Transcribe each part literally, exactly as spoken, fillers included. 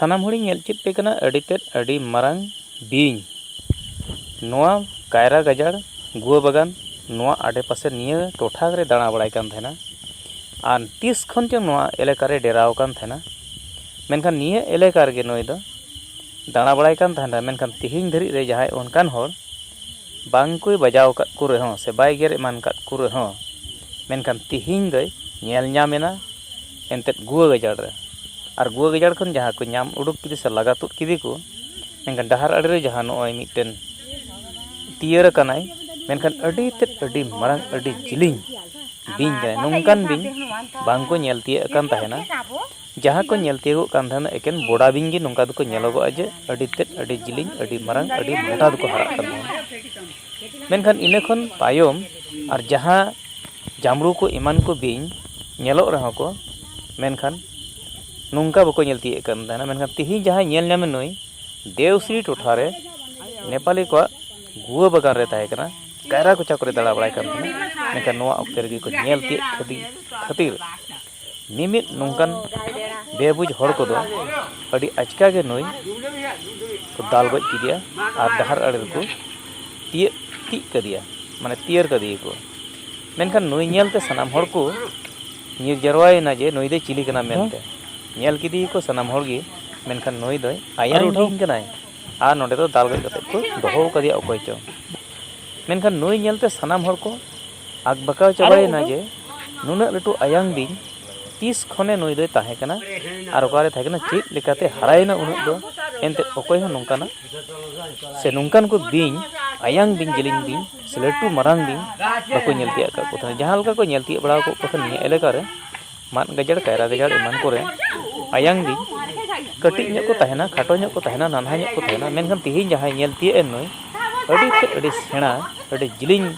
ᱥᱟᱱᱟᱢ ᱦᱚᱲᱤᱧ ᱧᱮᱞ ᱪᱮᱫ ᱯᱮ ᱠᱟᱱᱟ ᱟᱹᱰᱤ ᱛᱮᱫ ᱟᱹᱰᱤ ᱢᱟᱨᱟᱝ ᱵᱤᱧ᱾ ᱱᱚᱣᱟ ᱠᱟᱭᱨᱟ ᱜᱟᱡᱟᱲ, ᱜᱩᱣᱟᱹ ᱵᱟᱜᱟᱱ, ᱱᱚᱣᱟ ᱟᱰᱮᱯᱟᱥᱮ ᱱᱤᱭᱟᱹ ᱴᱚᱴᱷᱟ ᱨᱮ ᱫᱟᱬᱟ ᱵᱟᱲᱟᱭ ᱠᱟᱱ ᱛᱟᱦᱮᱱᱟ᱾ ᱟᱨ ᱛᱤᱥ ᱠᱷᱚᱱ ᱪᱚᱝ ᱱᱚᱣᱟ ᱮᱞᱟᱠᱟ ᱨᱮ ᱰᱮᱨᱟᱣ ᱟᱠᱟᱱ ᱛᱟᱦᱮᱱᱟ᱾ ᱢᱮᱱᱠᱷᱟᱱ ᱱᱤᱭᱟᱹ ᱮᱞᱟᱠᱟ ᱨᱮᱜᱮ ᱱᱩᱭ ᱫᱚ ᱫᱟᱬᱟ ᱵᱟᱲᱟᱭ ᱠᱟᱱ ᱛᱟᱦᱮᱱᱟ᱾ ᱢᱮᱱᱠᱷᱟᱱ ᱛᱮᱦᱮᱧ ᱫᱷᱟᱹᱨᱤᱡ ᱨᱮ ᱡᱟᱦᱟᱸᱭ ᱚᱱᱠᱟᱱ ᱦᱚᱲ ᱵᱟᱝ ᱠᱚᱭ ᱵᱟᱡᱟᱣ ᱟᱠᱟᱫ ᱠᱚ ᱨᱮᱦᱚᱸ ᱥᱮ ᱵᱟᱭ ᱜᱮᱨ ᱮᱢᱟᱱ ᱟᱠᱟᱫ ᱠᱚ ᱨᱮᱦᱚᱸ, ᱢᱮᱱᱠᱷᱟᱱ ᱛᱮᱦᱮᱧ ᱫᱚᱭ ᱧᱮᱞ ᱧᱟᱢ ᱮᱱᱟ ᱮᱱᱛᱮᱫ ᱜᱩᱣᱟᱹ ᱜᱟᱡᱟᱲ ᱨᱮ᱾ ᱟᱨ ᱜᱩᱣᱟᱹ ᱜᱟᱡᱟᱲ ᱠᱷᱚᱱ ᱡᱟᱦᱟᱸ ᱠᱚ ᱧᱟᱢ ᱩᱰᱩᱠ ᱠᱮᱫᱮ ᱥᱮ ᱞᱟᱜᱟ ᱛᱩᱫ ᱠᱮᱫᱮ ᱠᱚ, ᱢᱮᱱᱠᱷᱟᱱ ᱰᱟᱦᱟᱨ ᱟᱲᱮ ᱨᱮ ᱡᱟᱦᱟᱸ ᱱᱚᱜᱼᱚᱭ ᱢᱤᱫᱴᱮᱱ ᱛᱤᱭᱟᱹᱨ ᱟᱠᱟᱱᱟᱭ, ᱢᱮᱱᱠᱷᱟᱱ ᱟᱹᱰᱤ ᱛᱮᱫ ᱟᱹᱰᱤ ᱢᱟᱨᱟᱝ ᱟᱹᱰᱤ ᱡᱤᱞᱤᱧ ᱵᱤᱧ ᱠᱟᱱᱟᱭ᱾ ᱱᱚᱝᱠᱟᱱ ᱵᱤᱧ ᱵᱟᱝ ᱠᱚ ᱧᱮᱞ ᱛᱤᱭᱟᱹᱜ ᱟᱠᱟᱱ ᱛᱟᱦᱮᱱᱟ᱾ ᱡᱟᱦᱟᱸ ᱠᱚ ᱧᱮᱞ ᱛᱤᱭᱳᱜᱚᱜ ᱠᱟᱱ ᱛᱟᱦᱮᱱᱟ ᱮᱠᱮᱱ ᱵᱚᱰᱟ ᱵᱤᱧ ᱜᱮ ᱱᱚᱝᱠᱟ ᱫᱚᱠᱚ ᱧᱮᱞᱚᱜᱚᱜᱼᱟ, ᱡᱮ ᱟᱹᱰᱤ ᱛᱮᱫ ᱟᱹᱰᱤ ᱡᱤᱞᱤᱧ, ᱟᱹᱰᱤ ᱢᱟᱨᱟᱝ, ᱟᱹᱰᱤ ᱢᱚᱴᱟ ᱫᱚᱠᱚ ᱦᱟᱨᱟᱜ ᱠᱟᱱ ᱛᱟᱦᱮᱱᱟ᱾ ᱢᱮᱱᱠᱷᱟᱱ ᱤᱱᱟᱹ ᱠᱷᱚᱱ ᱛᱟᱭᱚᱢ ᱟᱨ ᱡᱟᱦᱟᱸ ᱡᱟᱢᱲᱩ ᱠᱚ ᱮᱢᱟᱱ ᱠᱚ ᱵᱤᱧ ᱧᱮᱞᱚᱜ ᱨᱮᱦᱚᱸ ᱠᱚ, ᱢᱮᱱᱠᱷᱟᱱ ᱱᱚᱝᱠᱟ ᱵᱟᱠᱚ ᱧᱮᱞ ᱛᱤᱭᱳᱜ ᱠᱟᱱ ᱛᱟᱦᱮᱱᱟ᱾ ᱢᱮᱱᱠᱷᱟᱱ ᱛᱮᱦᱮᱧ ᱡᱟᱦᱟᱸᱭ ᱧᱮᱞ ᱧᱟᱢᱮ ᱱᱩᱭ ᱫᱮᱣᱥᱨᱤ ᱴᱚᱴᱷᱟ ᱨᱮ ᱱᱮᱯᱟᱞᱤ ᱠᱚᱣᱟᱜ ᱜᱩᱣᱟᱹ ᱵᱟᱜᱟᱱ ᱨᱮ ᱛᱟᱦᱮᱸ ᱠᱟᱱᱟ, ᱠᱟᱭᱨᱟ ᱠᱚᱪᱟ ᱠᱚᱨᱮ ᱫᱟᱬᱟ ᱵᱟᱲᱟᱭ ᱠᱟᱱ ᱛᱟᱦᱮᱱᱟ᱾ ᱢᱮᱱᱠᱷᱟᱱ ᱱᱚᱣᱟ ᱚᱠᱛᱮ ᱨᱮᱜᱮ ᱠᱚ ᱧᱮᱞ ᱛᱤᱭᱳᱜ ᱠᱷᱟᱹᱛᱤ-, ᱠᱷᱟᱹᱛᱤᱨ ᱢᱤᱢᱤᱫ ᱱᱚᱝᱠᱟᱱ ᱵᱮᱵᱩᱡᱽ ᱦᱚᱲ ᱠᱚᱫᱚ ᱟᱹᱰᱤ ᱟᱪᱠᱟ ᱜᱮ ᱱᱩᱭ ᱠᱚ ᱫᱟᱞ ᱜᱚᱡ ᱠᱮᱫᱮᱭᱟ ᱟᱨ ᱰᱟᱦᱟᱨ ᱟᱲᱮ ᱨᱮᱠᱚ ᱛᱤᱭᱟᱹᱜ ᱛᱤᱜ ᱠᱟᱫᱮᱭᱟ, ᱢᱟᱱᱮ ᱛᱤᱭᱟᱹᱨ ᱠᱟᱫᱮᱭᱟ ᱠᱚ᱾ ᱢᱮᱱᱠᱷᱟᱱ ᱱᱩᱭ ᱧᱮᱞᱛᱮ ᱥᱟᱱᱟᱢ ᱦᱚᱲ ᱠᱚ ᱧᱤᱨ ᱡᱟᱨᱣᱟᱭᱮᱱᱟ ᱡᱮ ᱱᱩᱭ ᱫᱚᱭ ᱪᱤᱞᱤ ᱠᱟᱱᱟ ᱢᱮᱱᱛᱮ᱾ ᱧᱮᱞ ᱠᱮᱫᱮᱭᱟ ᱠᱚ ᱥᱟᱱᱟᱢ ᱦᱚᱲ ᱜᱮ, ᱢᱮᱱᱠᱷᱟᱱ ᱱᱩᱭ ᱫᱚᱭ ᱟᱭᱟᱝ ᱵᱤᱧ ᱠᱟᱱᱟᱭ ᱟᱨ ᱱᱚᱰᱮ ᱫᱚ ᱫᱟᱞ ᱜᱚᱡ ᱠᱟᱛᱮ ᱠᱚ ᱫᱚᱦᱚ ᱟᱠᱟᱫᱮᱭᱟ ᱚᱠᱚᱭ ᱪᱚ᱾ ᱢᱮᱱᱠᱷᱟᱱ ᱱᱩᱭ ᱧᱮᱞᱛᱮ ᱥᱟᱱᱟᱢ ᱦᱚᱲ ᱠᱚ ᱟᱠᱵᱟᱠᱟᱣ ᱪᱟᱵᱟᱭᱮᱱᱟ ᱡᱮ ᱱᱩᱱᱟᱹᱜ ᱞᱟᱹᱴᱩ ᱟᱭᱟᱝ ᱵᱤᱧ ᱛᱤᱥ ᱠᱷᱚᱱᱮ ᱱᱩᱭ ᱫᱚᱭ ᱛᱟᱦᱮᱸ ᱠᱟᱱᱟ ᱟᱨ ᱚᱠᱟᱨᱮ ᱛᱟᱦᱮᱸ ᱠᱟᱱᱟ, ᱪᱮᱫ ᱞᱮᱠᱟᱛᱮ ᱦᱟᱨᱟᱭᱮᱱᱟ ᱩᱱᱟᱹᱜ ᱫᱚ᱾ ᱮᱱᱛᱮᱫ ᱚᱠᱚᱭ ᱦᱚᱸ ᱱᱚᱝᱠᱟᱱᱟᱜ ᱥᱮ ᱱᱚᱝᱠᱟᱱ ᱠᱚ ᱵᱤᱧ, ᱟᱭᱟᱝ ᱵᱤᱧ, ᱡᱮᱞᱮᱧ ᱵᱤᱧ ᱥᱮ ᱞᱟᱹᱴᱩ ᱢᱟᱨᱟᱝ ᱵᱤᱧ ᱵᱟᱠᱚ ᱧᱮᱞ ᱛᱤᱭᱟᱹᱜ ᱟᱠᱟᱫ ᱠᱚ ᱛᱟᱦᱮᱸᱫ᱾ ᱡᱟᱦᱟᱸ ᱞᱮᱠᱟ ᱠᱚ ᱧᱮᱞ ᱛᱤᱭᱟᱹᱜ ᱵᱟᱲᱟ ᱟᱠᱟᱫ ᱠᱚ ᱛᱟᱦᱮᱸᱫ ᱱᱤᱭᱟᱹ ᱮᱞᱟᱠᱟ ᱨᱮ, ᱢᱟᱫ ᱜᱟᱡᱟᱲ, ᱠᱟᱭᱨᱟ ᱜᱟᱡᱟᱲ ᱮᱢᱟᱱ ᱠᱚᱨᱮ ᱟᱭᱟᱝ ᱵᱤᱧ ᱠᱟᱹᱴᱤᱡ ᱧᱚᱜ ᱠᱚ ᱛᱟᱦᱮᱱᱟ, ᱠᱷᱟᱴᱚ ᱧᱚᱜ ᱠᱚ ᱛᱟᱦᱮᱱᱟ, ᱱᱟᱱᱦᱟ ᱧᱚᱜ ᱠᱚ ᱛᱟᱦᱮᱱᱟ᱾ ᱢᱮᱱᱠᱷᱟᱱ ᱛᱮᱦᱮᱧ ᱡᱟᱦᱟᱸᱭ ᱧᱮᱞ ᱛᱤᱭᱟᱹᱜ ᱮᱱ ᱱᱩᱭ ᱟᱹᱰᱤ ᱛᱮᱫ ᱟᱹᱰᱤ ᱥᱮᱬᱟ, ᱟᱹᱰᱤ ᱡᱤᱞᱤᱧ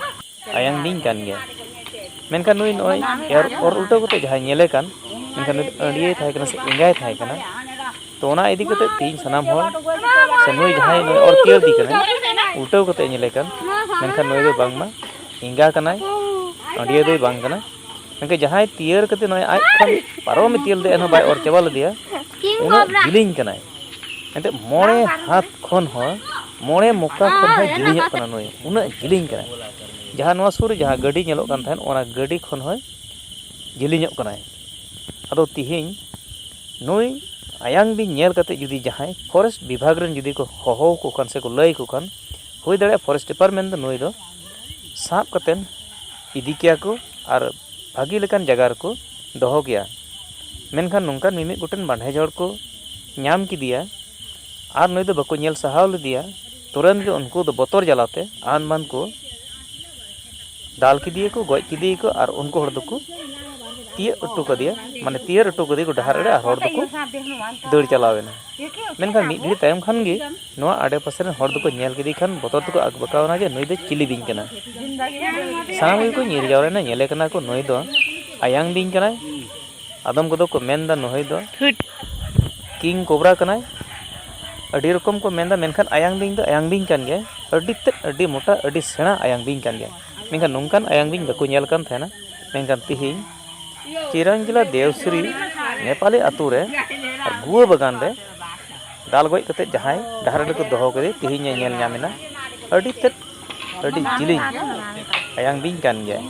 ᱟᱭᱟᱝ ᱵᱤᱧ ᱠᱟᱱ ᱜᱮᱭᱟ᱾ ᱢᱮᱱᱠᱷᱟᱱ ᱱᱩᱭ ᱱᱚᱜᱼᱚᱭ ᱮᱨ ᱚᱨ ᱩᱞᱴᱟᱹᱣ ᱠᱟᱛᱮ ᱡᱟᱦᱟᱸᱭ ᱧᱮᱞᱮ ᱠᱟᱱ, ᱢᱮᱱᱠᱷᱟᱱ ᱱᱩᱭ ᱫᱚ ᱟᱹᱰᱤᱭᱟᱹᱭ ᱛᱟᱦᱮᱸ ᱠᱟᱱᱟ ᱥᱮ ᱮᱸᱜᱟᱭ ᱛᱟᱦᱮᱸ ᱠᱟᱱᱟ᱾ ᱛᱚ ᱚᱱᱟ ᱤᱫᱤ ᱠᱟᱛᱮ ᱛᱮᱦᱮᱧ ᱥᱟᱱᱟᱢ ᱦᱚᱲ ᱥᱮ ᱱᱩᱭ ᱡᱟᱦᱟᱸᱭ ᱱᱩᱭ ᱚᱨ ᱛᱤᱭᱟᱹᱨ ᱫᱤ ᱠᱟᱱᱟᱭ, ᱩᱞᱴᱟᱹᱣ ᱠᱟᱛᱮ ᱧᱮᱞᱮ ᱠᱟᱱ, ᱢᱮᱱᱠᱷᱟᱱ ᱱᱩᱭ ᱫᱚ ᱵᱟᱝᱢᱟ ᱮᱸᱜᱟ ᱠᱟᱱᱟᱭ, ᱟᱹᱰᱤᱭᱟᱹ ᱫᱚᱭ ᱵᱟᱝ ᱠᱟᱱᱟ᱾ ᱢᱮᱱᱠᱷᱟᱱ ᱡᱟᱦᱟᱸᱭ ᱛᱤᱭᱟᱹᱨ ᱠᱟᱛᱮ ᱱᱚᱜᱼᱚᱭ ᱟᱡ ᱠᱷᱚᱱ ᱯᱟᱨᱚᱢ ᱤᱫᱤ ᱞᱮᱫᱟ, ᱮᱱᱦᱚᱸ ᱵᱟᱭ ᱚᱨ ᱪᱟᱵᱟ ᱞᱮᱫᱮᱭᱟ, ᱩᱱᱟᱹᱜ ᱡᱤᱞᱤᱧ ᱠᱟᱱᱟᱭ᱾ ᱮᱱᱛᱮᱫ ᱢᱚᱬᱮ ᱦᱟᱛ ᱠᱷᱚᱱ ᱦᱚᱸ, ᱢᱚᱬᱮ ᱢᱚᱠᱟ ᱠᱷᱚᱱ ᱦᱚᱸ ᱡᱤᱞᱤᱧᱚᱜ ᱠᱟᱱᱟ ᱱᱩᱭ, ᱩᱱᱟᱹᱜ ᱡᱤᱞᱤᱧ ᱠᱟᱱᱟᱭ᱾ ᱡᱟᱦᱟᱸ ᱱᱚᱣᱟ ᱥᱩᱨ ᱨᱮ ᱡᱟᱦᱟᱸ ᱜᱟᱹᱰᱤ ᱧᱮᱞᱚᱜ ᱠᱟᱱ ᱛᱟᱦᱮᱸᱫ, ᱚᱱᱟ ᱜᱟᱹᱰᱤ ᱠᱷᱚᱱ ᱦᱚᱸᱭ ᱡᱤᱞᱤᱧᱚᱜ ᱠᱟᱱᱟᱭ᱾ ᱟᱫᱚ ᱛᱤᱦᱤᱧ ᱱᱩᱭ ᱟᱭᱟᱝ ᱵᱤᱧ ᱧᱮᱞ ᱠᱟᱛᱮ ᱡᱩᱫᱤ ᱡᱟᱦᱟᱸᱭ ᱯᱷᱚᱨᱮᱥᱴ ᱵᱤᱵᱷᱟᱜᱽ ᱨᱮᱱ ᱡᱩᱫᱤ ᱠᱚ ᱦᱚᱦᱚ ᱟᱠᱚ ᱠᱷᱟᱱ ᱥᱮ ᱠᱚ ᱞᱟᱹᱭ ᱟᱠᱚ ᱠᱷᱟᱱ, ᱦᱩᱭ ᱫᱟᱲᱮᱭᱟᱜᱼᱟ ᱯᱷᱚᱨᱮᱥᱴ ᱰᱤᱯᱟᱨᱴᱢᱮᱱᱴ ᱫᱚ ᱱᱩᱭ ᱫᱚ ᱥᱟᱵ ᱠᱟᱛᱮᱱ ᱤᱫᱤ ᱠᱮᱭᱟ ᱠᱚ ᱟᱨ ᱵᱷᱟᱹᱜᱤ ᱞᱮᱠᱟᱱ ᱡᱟᱭᱜᱟ ᱨᱮᱠᱚ ᱫᱚᱦᱚ ᱠᱮᱭᱟ᱾ ᱢᱮᱱᱠᱷᱟᱱ ᱱᱚᱝᱠᱟᱱ ᱢᱤᱢᱤᱫ ᱜᱚᱴᱮᱱ ᱵᱟᱸᱰᱷᱮ ᱡᱷᱚᱲ ᱠᱚ ᱧᱟᱢ ᱠᱮᱫᱮᱭᱟ ᱟᱨ ᱱᱩᱭ ᱫᱚ ᱵᱟᱠᱚ ᱧᱮᱞ ᱥᱟᱦᱟᱣ ᱞᱮᱫᱮᱭᱟ᱾ ᱛᱩᱨᱟᱹᱱᱛ ᱜᱮ ᱩᱱᱠᱩ ᱫᱚ ᱵᱚᱛᱚᱨ ᱡᱟᱞᱟᱛᱮ ᱟᱱ ᱵᱟᱱ ᱠᱚ ᱫᱟᱞ ᱠᱮᱫᱮᱭᱟᱠᱚ, ᱜᱚᱡ ᱠᱮᱫᱮᱭᱟᱠᱚ ᱟᱨ ᱩᱱᱠᱩ ᱦᱚᱲ ᱫᱚᱠᱚ ᱛᱤᱭᱟᱹᱜ ᱦᱚᱴᱚ ᱠᱟᱫᱮᱭᱟ, ᱢᱟᱱᱮ ᱛᱤᱭᱟᱹᱜ ᱦᱚᱴᱚ ᱠᱟᱫᱮᱭᱟᱠᱚ ᱰᱟᱦᱟᱨ ᱨᱮ ᱟᱨ ᱦᱚᱲ ᱫᱚᱠᱚ ᱫᱟᱹᱲ ᱪᱟᱞᱟᱣ ᱮᱱᱟ᱾ ᱢᱮᱱᱠᱷᱟᱱ ᱢᱤᱫ ᱜᱷᱟᱹᱲᱤ ᱛᱟᱭᱚᱢ ᱠᱷᱟᱱ ᱜᱮ ᱱᱚᱣᱟ ᱟᱰᱮ ᱯᱟᱥᱮ ᱨᱮᱱ ᱦᱚᱲ ᱫᱚᱠᱚ ᱧᱮᱞ ᱠᱮᱫᱮ ᱠᱷᱟᱱ ᱵᱚᱛᱚᱨ ᱛᱮᱠᱚ ᱟᱠᱵᱟᱠᱟᱣ ᱮᱱᱟ ᱡᱮ ᱱᱩᱭ ᱫᱚ ᱪᱤᱞᱤ ᱵᱤᱧ ᱠᱟᱱᱟᱭ᱾ ᱥᱟᱱᱟᱢ ᱜᱮᱠᱚ ᱧᱤᱨ ᱡᱟᱣᱨᱟᱭᱮᱱᱟ, ᱧᱮᱞᱮ ᱠᱟᱱᱟ ᱠᱚ ᱱᱩᱭ ᱫᱚ ᱟᱭᱟᱝ ᱵᱤᱧ ᱠᱟᱱᱟᱭ᱾ ᱟᱫᱚᱢ ᱠᱚᱫᱚ ᱠᱚ ᱢᱮᱱᱫᱟ ᱱᱩᱭ ᱫᱚ ᱠᱤᱝ ᱠᱳᱵᱨᱟ ᱠᱟᱱᱟᱭ᱾ ᱟᱹᱰᱤ ᱨᱚᱠᱚᱢ ᱠᱚ ᱢᱮᱱᱫᱟ, ᱢᱮᱱᱠᱷᱟᱱ ᱟᱭᱟᱝ ᱵᱤᱧ ᱫᱚ ᱟᱭᱟᱝ ᱵᱤᱧ ᱠᱟᱱ ᱜᱮᱭᱟᱭ᱾ ᱟᱹᱰᱤ ᱛᱮᱫ ᱟᱹᱰᱤ ᱢᱚᱴᱟ, ᱟᱹᱰᱤ ᱥᱮᱬᱟ ᱟᱭᱟᱝ ᱵᱤᱧ ᱠᱟᱱ ᱜᱮᱭᱟᱭ᱾ ᱢᱮᱱᱠᱷᱟᱱ ᱱᱚᱝᱠᱟᱱ ᱟᱭᱟᱝ ᱵᱤᱧ ᱵᱟᱠᱚ ᱧᱮᱞ ᱠᱟᱱ ᱛᱟᱦᱮᱱᱟ᱾ ᱢᱮᱱᱠᱷᱟᱱ ᱛᱤᱦᱤᱧ ᱪᱤᱨᱟᱝ ᱡᱮᱞᱟ ᱫᱮᱣᱥᱨᱤ ᱱᱮᱯᱟᱞᱤ ᱟᱛᱳ ᱨᱮ ᱟᱨ ᱜᱩᱣᱟᱹ ᱵᱟᱜᱟᱱ ᱨᱮ ᱫᱟᱞ ᱜᱚᱡ ᱠᱟᱛᱮ ᱡᱟᱦᱟᱸᱭ ᱰᱟᱦᱟᱨ ᱨᱮᱠᱚ ᱫᱚᱦᱚ ᱠᱟᱫᱮ, ᱛᱤᱦᱤᱧ ᱮ ᱧᱮᱞ ᱧᱟᱢ ᱮᱱᱟ᱾ ᱟᱹᱰᱤ ᱛᱮᱫ ᱟᱹᱰᱤ ᱡᱤᱞᱤᱧ ᱟᱭᱟᱝ ᱵᱤᱧ ᱠᱟᱱ ᱜᱮᱭᱟᱭ᱾